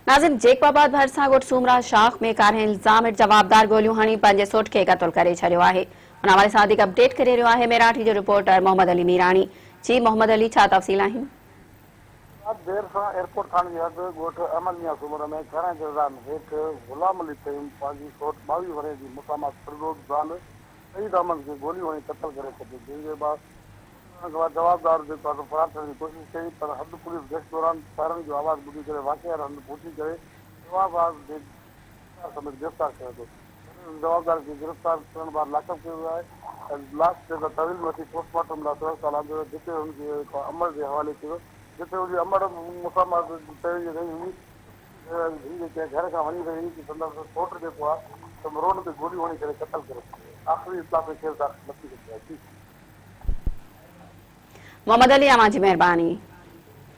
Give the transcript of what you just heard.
ناظم جيڪب آباد ڀرسان ڳوٺ سومرا شاخ ۾ ڪارنهن الزام هيٺ جوابدار گوليون هڻي پنهنجي سوٽ کي قتل ڪري ڇڏيو آهي. ان حوالي سان وڌيڪ اپڊيٽ ڪري رهيو آهي ميراٺي جو رپورٽر محمد علي ميراڻي. جي محمد علي ڇا تفصيل آهن؟ رات دير سان ايئرپورٽ ٿاڻي جي حد ڳوٺ احمد ميان سومرو ۾ ڪارنهن جي الزام هيٺ غلام علي فهيم پنهنجي سوٽ 22 ورهين جي مسامات فردوس زال سعيد احمد کي گوليون هڻي قتل ڪري ڇڏيو جنهن جي بعد ان کان بعد جوابدار جيڪو آهي سو فرار ٿيڻ جي ڪوشش ڪئي پر حد پوليس گشت دوران فائرنگ جو آواز ٻڌي ڪري واقعي واري هنڌ پهچي ڪري جوابدار کي هٿيار سميت گرفتار ڪيو ويو. جوابدار کي گرفتار ڪرڻ بعد لاڪپ ڪيو ويو آهي ۽ لاش جيڪو تحويل ۾ وٺي پوسٽ مارٽم لاء سول اسپتال آندو ويو جتي هن کي جيڪو امڙ جي حوالي ڪيو ويو جتي هن جي امڙ مسامات چئي رهي هئي ڌيء جي ڪنهن گهر کان وڃي رهي هئي ته سندس سوٽ جيڪو آهي سو روڊ تي گوليون هڻي ڪري قتل ڪري ڇڏيو آخري اطلاع تي کيس داخل نه ٿي سگهيو آهي جي. محمد علي اوهان جي مهرباني.